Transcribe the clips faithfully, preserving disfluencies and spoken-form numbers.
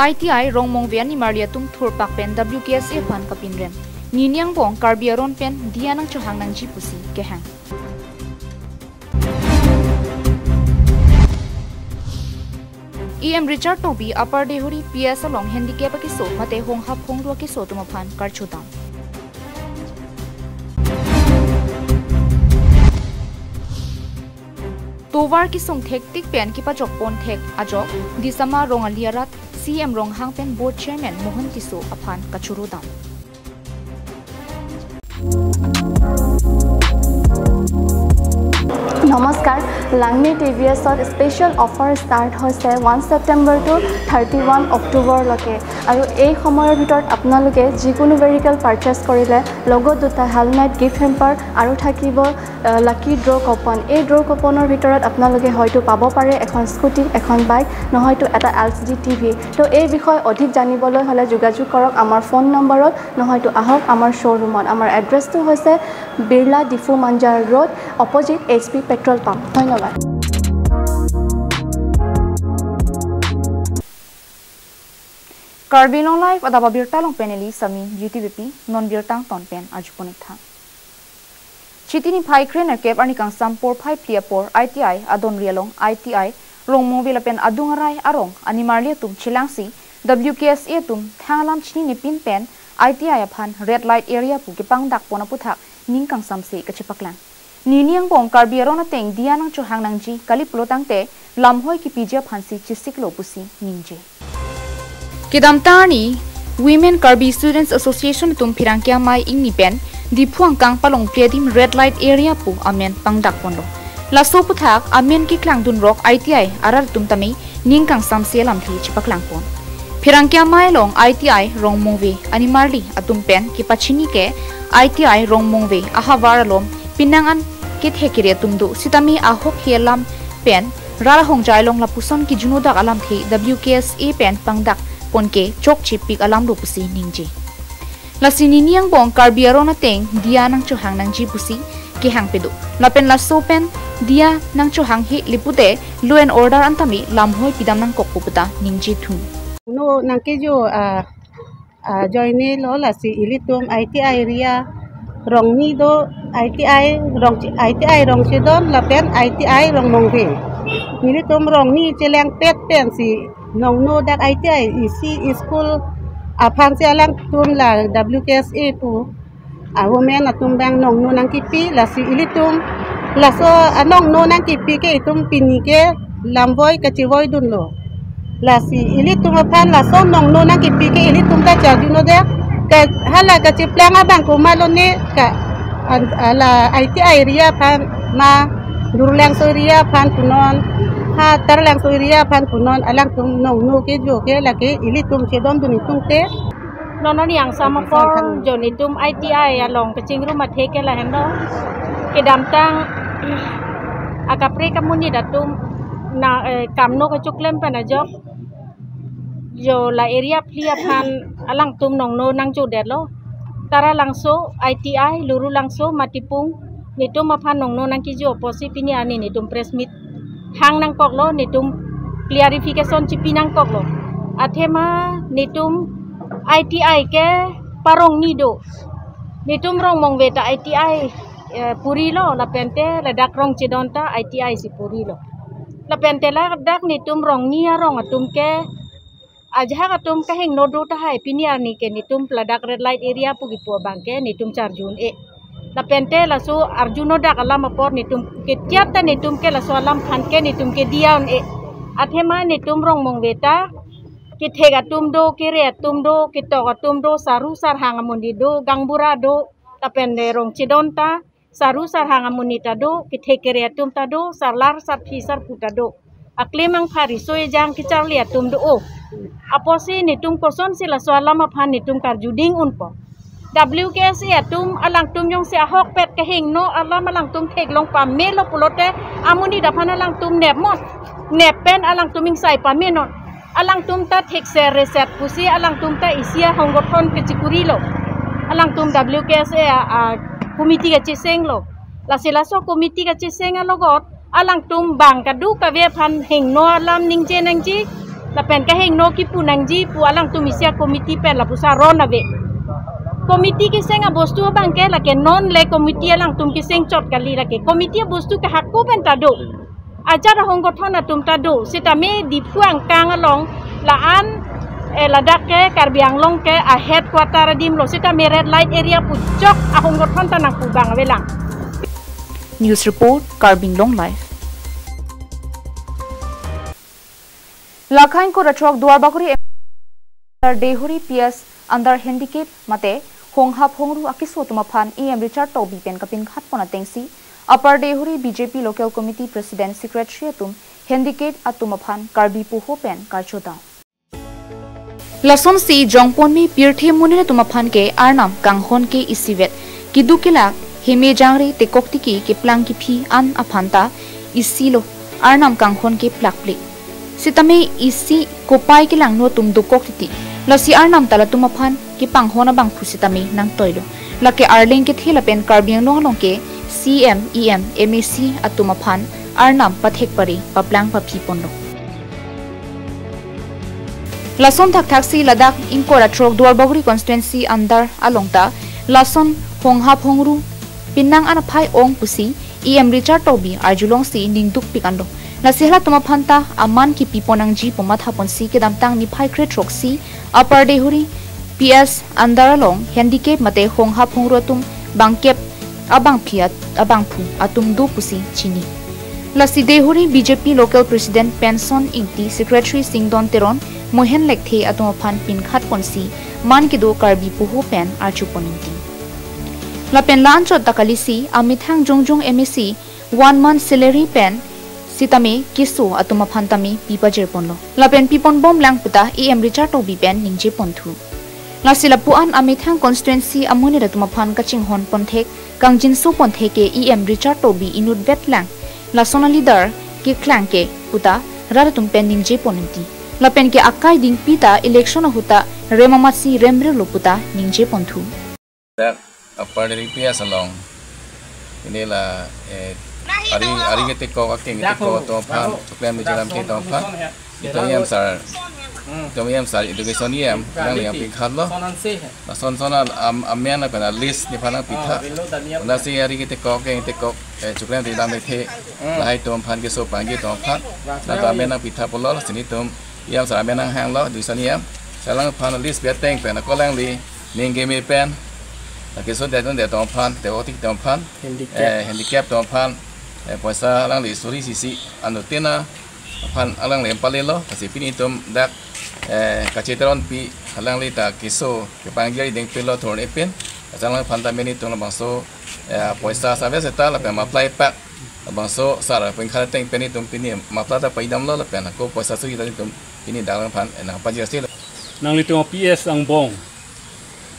I T I Rongmongve animarli atum thurpak pen W K S A aphan kapinrem. Nini angbong Karbi aron pen diya nangchohang nangji pusi kehang. E M Richard Tokbi Upper Deihori P S along handicap akeso mate honghap honglu akeso atum aphan karchodam. Tovar kesung thektik pen kepajok pon thek ajok Disama Rongali arat C M Ronghang pen Board Chairman Mohan Tisso aphan kachoro dam. নমস্কাৰ, লাংনি T V এছত special offer start হৈছে ওৱান September two thirty one অক্টোবৰলৈকে। আৰু এই সময়ৰ ভিতৰত আপোনালোকে যিকোনো ভেহিকেল পাৰচেছ কৰিলে লগত দুটা হেলমেট, গিফ্ট হেম্পাৰ আৰু থাকিব, আহ, লাকি ড্ৰ' কুপন। এই ড্ৰ' কুপনৰ ভিতৰত আপোনালোকে হয়তো পাব পাৰে এখন স্কুটি, এখন বাইক, নহয়তো এটা এল চি ডি টি ভি। তো এই বিষয়ে অধিক জানিবলৈ হ'লে যোগাযোগ কৰক আমাৰ ফোন নম্বৰত, নহয়তো আহক আমাৰ শ্ব'ৰুমত। আমাৰ এড্ৰেছটো হৈছে বিৰলা ডিফু Manjhar road, opposite H P petrol pump. ধন্যবাদ। Karbi Anglong Live adap abirta along pen neli Sami Beauty Beypi, non birta angton pen arjupon-ik tha. Chiti niphai kre-nerkep arni kangsam porphai phli apor I T I adonri along I T I Rongmongve lapen adung arai arong animarli atum chelangsi W K S A atum thang alam chininepin pen I T I aphan red light area pu kepangdak pon aputhak ning kangsamse kachepaklang. Nini angbong Karbi aron ateng diya nangchohang nangji kali pulo tangte lamhoi kepiji aphansi chesiklo pusi ningje. Kedamtang arni Women Karbi Students Association atum pherangke amei ingni pen Diphu angkang palongpli adim red light area pu amen pangdak ponlo. Laso aputhak amen keklangdun rok I T I arat atum tame ning kangsamse alamthe chepaklang pon. Pherangke amei along I T I Rongmongve animarli atum pen kepachini ke I T I Rongmongve ahavar alom penang an kethe kere atum do, sitame ahok he alam pen ral ahongjai along lapuson kejuno dak alamthe W K S A pen pangdak pon ke chokchepik alamlo pusi ningje. Lasi nini angbong Karbi aron ateng diya nangchohang nangji pusi kehang pado. Lapen laso pen diya nangchohang hile pute law and order an tame lamhoi pidam nangkokpo puta ningje thun. No nangkejo, ah, ah, joine lo, lasi ilitum I T I area rongni do, I T I rong, I T I Rongchedon lapen I T I Rongmongve. Nelitum rongni chelangpet pensi nongno dak I T I isi school aphansi alangtum la W K S A pu a women atum abang nongno nangkipi, lasi ilitum laso anongno nangkipi ke itum pini ke lamvoi kachevoidunlo. Lasi ilitum aphan laso nongno nangkipi ke ilitum ta charjuno dak, ke hala kacheplang abang komatlo ne, ke an, ala I T I area aphan ma, Durlangso area aphan punon, ha Tarlangso area aphan punon, alangtum nongno kejo ke lake ilitum chedondun itum te. Non arni kangsam apor jo netum I T I along kachingrum athe ke lahenlo. Kedamtang akaprek amonit atum na, eh, kamno kachoklem pen ajok jo la area phli aphan alangtum nongno nangjodetlo. Taralangso I T I, Lurulangso, Matipung, netum aphan nongno nangkejo apotsi pini arni netum press meet hang nangkoklo, netum clarification chipi nangkoklo. Athema netum I T I ke parongni do. Netum Rongmongve ta I T I, eh, purilo, lapente ladak Rongchedon ta I T I si purilo. Lapente ladak netum rongni arong atum ke ajahak atum kahingno do tahai, pini arni ke netum ladak red light area pu kipu abang ke netum charju un-e. Lapente laso arjuno dak alam apor netum ketiat ta netum ke laso alam aphan ke netum ke diya un-e. Athema netum Rongmongve ta kethek atum do, kere atum do, ketok atum do, saru sarhang amonit do, gangbura do, lapente Rongchedon ta saru sarhang amonit ta do, kethek kere atum ta do, sarlar sarpi sarpo ta do. Aklim angpha riso ejang kecharli atum do o. Apotsi netum kosonsi laso alam aphan netum karjuding unpo? W K S A atum alangtum jongsi ahokpet kahingno alam alangtum theklong pamelo pulote amonit aphan alangtum nepnon. Nep pen alangtum ingsai pamenon. Alangtum ta thekser reset pusi alangtum ta isi ahongothon kechikurilo. Alangtum W K S A a, a committee kachesenglo. Lasi laso committee kacheseng alogot alangtum bang kadokave aphan hingno alam ningje nangji, Lapen kahingno kipu nangji pu alangtum isi a-committee pen lapuson aron ave. Committee keseng abostu abang ke lake non le committee alangtum keseng chot kali, lake committee abostu ke hako pen ta do. Ajat ahongothon atum ta do. Sitame Diphu angkang along la-an, eh, ladak ke Karbi Anglong ke a-headquarter adim lo. Sitame red light area pu chok ahongothon ta nangpu abang avelang. News report, Karbi Anglong Live. Lakhain kora throk Duarbagori Dehuri P S under handicap mate honghap hongru akeso atum aphan E M Richard Tokbi pen kapinkhat pon atengsi Upper Dehuri B J P Local Committee President Secretary atum handicap atum aphan Karbi poho pen karchodam. Lasonsi jongponme pirthe monit atum aphan ke Arnam kanghon ke isivet, keduk kelak, heme jangre, tekok tiki, keplang kephi an aphan ta isi lo, Arnam kanghon ke plakple. Sitame isi kopai kelangno atum dokok titi. Lasi Arnam ta latum aphan kepanghon abangphu sitame nangtoilo. Lake arleng kethe lapen Karbi Anglong along ke C M, E M, M A C atum aphan Arnam pathek pare paplang paphi ponlo. Lason thakthaksi ladak ingkoi ra throk Duarbagori constituency under along ta lason honghap hongru pinnang an aphai ong pusi E M Richard Tokbi arjulongsi ningdukpik anlo. Lasi halatum aphan ta aman kipi pon nangji pu matha ponsi kedamtang niphai kre throksi Upper Dehuri P S under along handicap mate honghap hongru atum bangkep abangphi at-, abangphu atum do pusi chini. Lasi Dehuri B J P Local President Penson Ingti, Secretary Singdon Teron, Mohen Lekthe atum aphan pinkhat ponsi man kedo Karbi poho pen archu pon ingti. Lapen la-anchot ta kalisi amethang jongjong M A C one month salary pen sitame keso atum aphan tame pi pajir ponlo. Lapen pi ponbomlang puta E M Richard Tokbi pen ningje ponthu. Lasi lapu-an amethang constituency amonit atum aphan kachinghon ponthek, kangjinso ponthek ke E M Richard Tokbi inutvetlang. Lason a-leader keklang ke puta rat atum pen ningje pon ingti. Lapen ke akai dingpi ta election ahut ta rem amatsi remrelo puta ningje ponthu. Dak Upper Dehuri P S along. Ini la, eh, ari, ari ketekok, akeng ketekok atum aphan, choklem mejelam ke atum aphan. Itum E M sir, itum E M sir, education E M, nangli nangpinkhatlo. Lason son a, am, amen lapen a-list nephan nangpitha. Lasi ari ketekok, akeng ketekok, eh, choklem mejelam ke the, lahai atum aphan keso pangji atum aphan. Nangtum amen nangpitha pulo, lasi nelitum E M sir amen nanghanglo, education E M. Lasi alangphan list pi ateng pen, ako alangli ning keme pen, lake so det det atum aphan, tekok tiki atum aphan, handicap, eh, handicap atum aphan, eh, poisa alangli suri sisi anuttin aphan alangli nangpalelo, lasi pini itum dak, eh, kacheteronpi alangli ta keso kepangji ari dengpelo thurne pen, lasi alangphan ta meni atum labangso, eh, poisa service ta lapen ma-apply pak, labangso sir pinkhat ateng pen itum pini ma-apply ta paidamlo lapen ako poisa suri ta itum pini dak alangphan, eh, nangpajirsi. Nanglitum P S angbong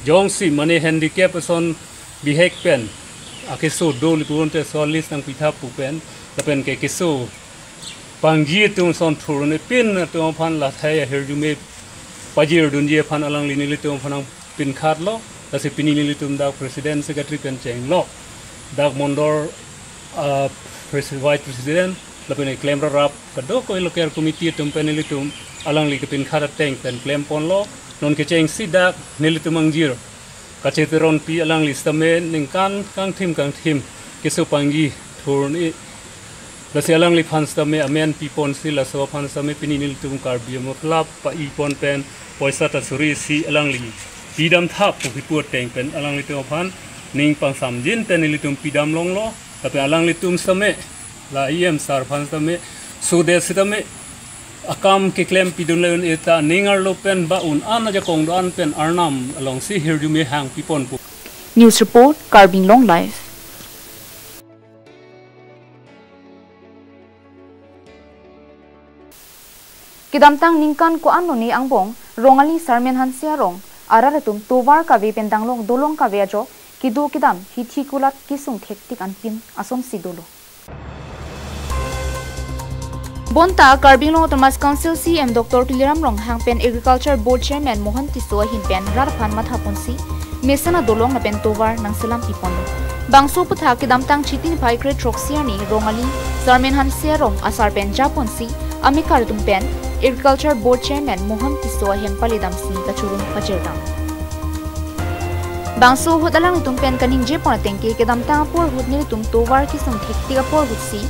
jongsi mane handicap ason bihek pen akeso do li pulote so list nangpitha pu pen, lapen ke keso pangji atum ason thurne pen atum aphan lahai ahirjume pajirdunji aphan alangli nelitum aphan nangpinkhatlo, lasi pini nelitum dak president secretary pen chenglo, dak mondol, ah, presi-, vice president, lapen keklem rarap kadokave local committee atum pen nelitum alangli kepinkhat ateng pen klem ponlo. Non kechengsi dak nelitum angjir kacheteronpi alangli sitame ningkan kangthim kangthim keso pangji thurne. Lasi alangliphan sitame amen pi ponsi laso aphan sitame pini nelitum Karbi Amei Club pa-i pon pen poisa ta suri isi alangli pidam tha pu kipu ateng pen alanglitum aphan ning pangsamjin pen nelitum pidam longlo. Lapen alanglitum sitame, la E M sir aphan sitame, sude sitame, akam keklem pidun le un-e ta ning arlo pen ba un-an ajakong do-an pen Arnam alongsi hirjume hangpi ponpo. News report, Karbi Anglong Live. Kedamtang ningkan ko-an lone angbong, Rongali Sarmen Hanse arong arat atum tovar kave pen danglok dolong kave ajok, kedo kedam hithi kulat kesung thektik anpin asonsi dolo. Bonta Karbi Anglong Autonomous Council C E M Doctor Tuliram Ronghang pen Agriculture Board Chairman Mohan Tisso ahin pen rat aphan matha ponsi mesen adolong lapen tovar nangselampi ponlo. Bangso aphuthak kedamtang Chiti niphai kre throksi arni Rongali Sarmen Hanse arong asar pen japonsi amekar atum pen Agriculture Board Chairman Mohan Tisso ahem palidamsi kachoro pajirdam. Bangso ahut alanglitum pen kaningjepon atengke kedamtang apor ahut nelitum tovar kesung thektik apor ahutsi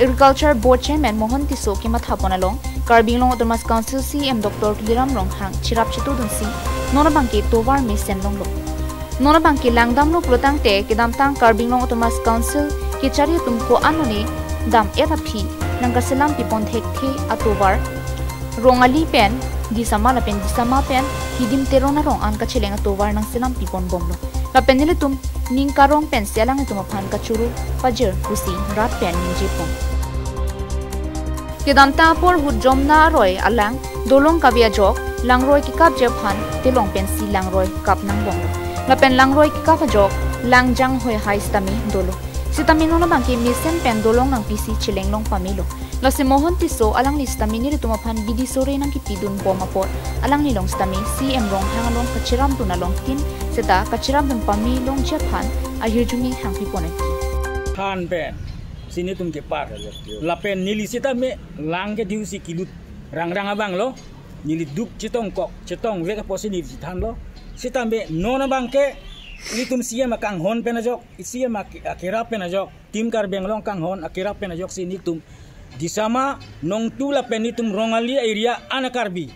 Agriculture Board Chairman Mohan Tisso kemathapon along Karbi Anglong Autonomous Council C E M Doctor Tuliram Ronghang cherap chetudunsi non abangke tovar mesen longlo. Non abangke langdamlo pulotangte kedamtang Karbi Anglong Autonomous Council kechari atum ko-an one dam-et aphi nangkaselam pipon thekthe atovar Rongali pen Disama lapen Disama pen Hidim Teron arong an kacheleng atovar nangselam pipon bomlo. Lapen nelitum ning karong pensi alanglitum aphan kachoro pajir pusi rat pen ningjepon. Kedamtang apor ahut Jomna aroi alang dolong kave ajok langroi kekapji aphan telong pensi langroi kap nangbomlo. Lapen langroi kekap ajok lang janghoi hai sitame dolo. Sitame non abangke mesen pen dolong nangpisi cheleng long pamelo. Lasi Mohan Tisso alangli sitame nelitum aphan bidi sore nangkipidun bom apot alangli along sitame C E M Ronghang along kacherapdun along tin seta kacherapdun pame longji aphan ahirjume hangpipon eki. Than pen si nelitum kepar. Lapen neli sitame lang ke diu si kilut rangrang abanglo. Neli duk chetongkok, chetongvek apotsi neli chethanlo. Sitame non abangke nelitum C E M akanghon pen ajok, C E M ak-, akerap pen ajok, Team Karbi Anglong kanghon akerap pen ajoksi nelitum Disama, Nongtu lapen nelitum Rongali area an a-Karbi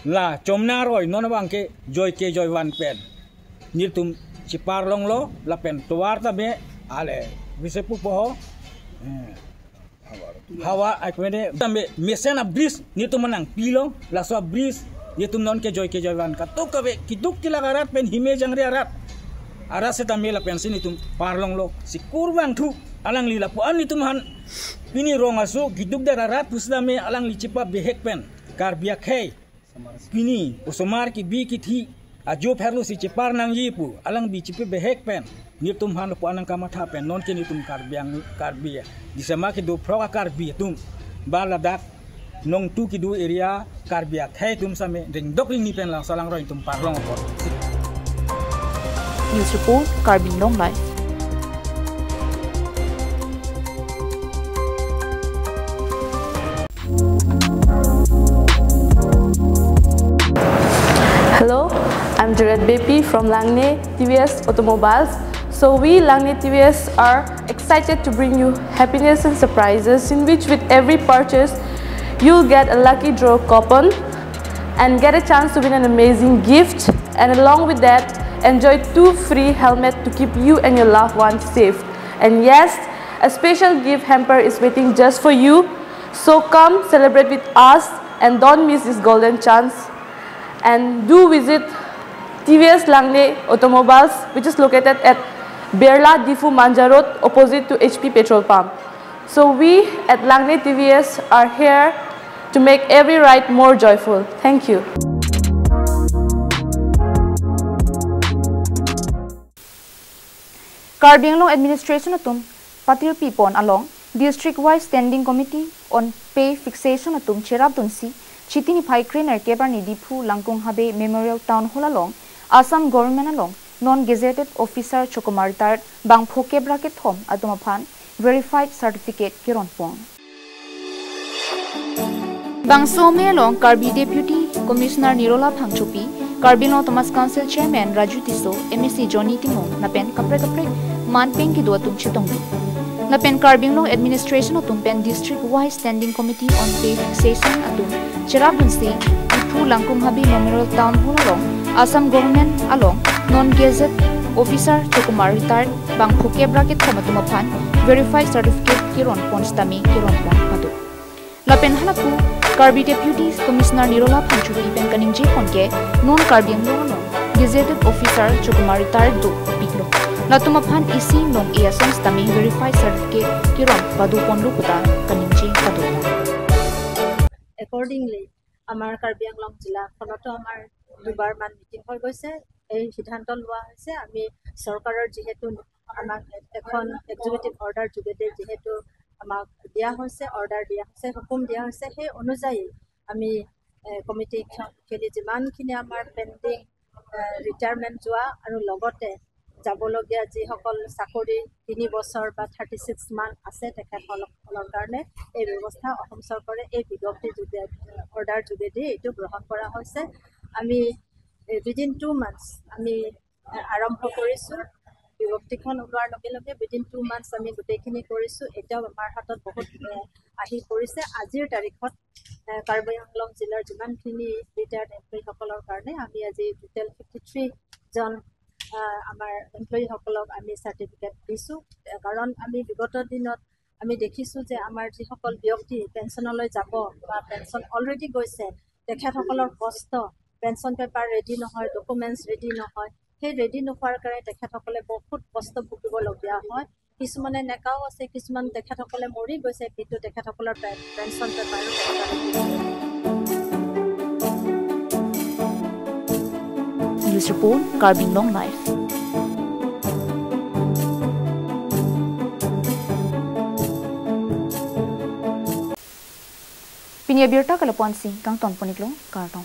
la Jomna aroi non abangke joike joivan pen nelitum chepar longlo lapen tovar tame ale vise pupo ho, eh, hawa ai pene tame mesen a-bridge nelitum nangpilong, laso a-bridge nelitum nonke joike joivan katuk kave kiduk kelak arat pen hime jangre arat, arat setame lapensi nelitum par longlo. Si kurvangthu alangli lapu-an nelitum aphan pini rong aso kiduk dar arat pusitame alangli chepabehek pen Karbi akhei pini osomar kebi kethe ajo pherlo si chepar nangji pu alangli chepabehek pen nelitum aphan lapu-an nangkamatha pen nonke nelitum Karbi Ang-, Karbi Disama kedo phrok a-Karbi atum ba ladak Nongtu kedo area Karbi akhei atum sitame ringdok ringni pen langso langroi atum parlong apot. News report, Karbi Anglong Live. Hello, I'm Jared Bepi from Langne T V S Automobiles. So we, Langne T V S, are excited to bring you happiness and surprises in which with every purchase, you'll get a lucky draw coupon and get a chance to win an amazing gift, and along with that, enjoy two free helmet to keep you and your loved ones safe. And yes, a special gift hamper is waiting just for you. So come celebrate with us and don't miss this golden chance. And do visit T V S Langne Automobiles, which is located at Birla Diphu Manja Road, opposite to H P petrol pump. So we at Langne T V S are here to make every ride more joyful. Thank you. Karbi Anglong Administration atum patirpipon along District Wise Standing Committee on Pay Fixation atum cherapdunsi Chiti niphai krenerkep arni Diphu Langkung Habe Memorial Town Hall along Assam Government along non gazetted officer chokomar retired bangpho kep ra kethom atum aphan verified certificate keronpon. Bangso amei along Karbi Deputy Commissioner Nirola Phangchopi, Karbi Anglong Autonomous Council Chairman Raju Tisso, M A C Johnny Timung lapen kaprek kaprek manpeng kedo atum chetongdun. Lapen Karbi Anglong Administration atum pen District Wise Standing Committee on Pay Fixation atum cherapdunsi Diphu Langkung Habe Memorial Town Hall along Assam Government along non gazette officer chokomar retired bangpho kep ra kethom atum aphan verified certificate keronpon sitame keronpon pado. Lapen halapu Karbi Deputy Commissioner Nirola Phangchopi pen kaningjepon ke non Karbi Anglong along gazetted officer chokomar retired dopiklo. Latum aphan isi nong e ason sitame verified certificate keron padoponlo puta kaningje pado. Accordingly, আমাৰ কাৰ্বি আংলং জিলাখনতো আমাৰ দুবাৰমান মিটিং হৈ গৈছে। এই সিদ্ধান্ত লোৱা হৈছে, আমি চৰকাৰৰ যিহেতু আমাক এখন এক্সিকিউটিভ অৰ্ডাৰ যোগেদি যিহেতু আমাক দিয়া হৈছে, অৰ্ডাৰ দিয়া হৈছে, হুকুম দিয়া হৈছে, সেই অনুযায়ী আমি, এ, কমিটি খ-, খেলি যিমানখিনি আমাৰ পেণ্ডিং, এ, ৰিটায়াৰমেণ্ট যোৱা আৰু লগতে যাবলগীয়া যিসকল চাকৰি তিনি বছৰ বা থাৰ্টি ছিক্স মান্থ আছে, তেখেতসকলৰ কাৰণে এই ব্যৱস্থা অসম চৰকাৰে এই বিজ্ঞপ্তি যোগে, অৰ্ডাৰ যোগেদি এইটো গ্ৰহণ কৰা হৈছে। আমি উইদিন টু মান্থছ আমি আৰম্ভ কৰিছোঁ। বিজ্ঞপ্তিখন ওলোৱাৰ লগে লগে উইদিন টু মান্থছ আমি গোটেইখিনি কৰিছোঁ। এতিয়াও আমাৰ হাতত বহুত এ, আহি পৰিছে। আজিৰ তাৰিখত এ, কাৰ্বি আংলং জিলাৰ যিমানখিনি ৰিটায়াৰ্ড এমপ্লয়ীসকলৰ কাৰণে আমি আজি টোটেল ফিফটি থ্ৰী জন এ, আমাৰ এমপ্লয়ীসকলক আমি চাৰ্টিফিকেট দিছোঁ। এ, কাৰণ আমি বিগত দিনত আমি দেখিছোঁ যে আমাৰ যিসকল ব্যক্তি পেঞ্চনলৈ যাব বা পেঞ্চন অলৰেডি গৈছে, তেখেতসকলৰ কষ্ট, পেঞ্চন পেপাৰ ৰেডি নহয়, ডকুমেণ্টছ ৰেডি নহয়। সেই ৰেডি নোহোৱাৰ কাৰণে তেখেতসকলে বহুত কষ্ট ভুগিবলগীয়া হয়। কিছুমান এনেকাও আছে, কিছুমান তেখেতসকলে মৰি গৈছে, কিন্তু তেখেতসকলৰ pay-, pension paper News report, Karbi Anglong Live. Pini abirta ke lapu-ansi kangton pon-iklo, kardom.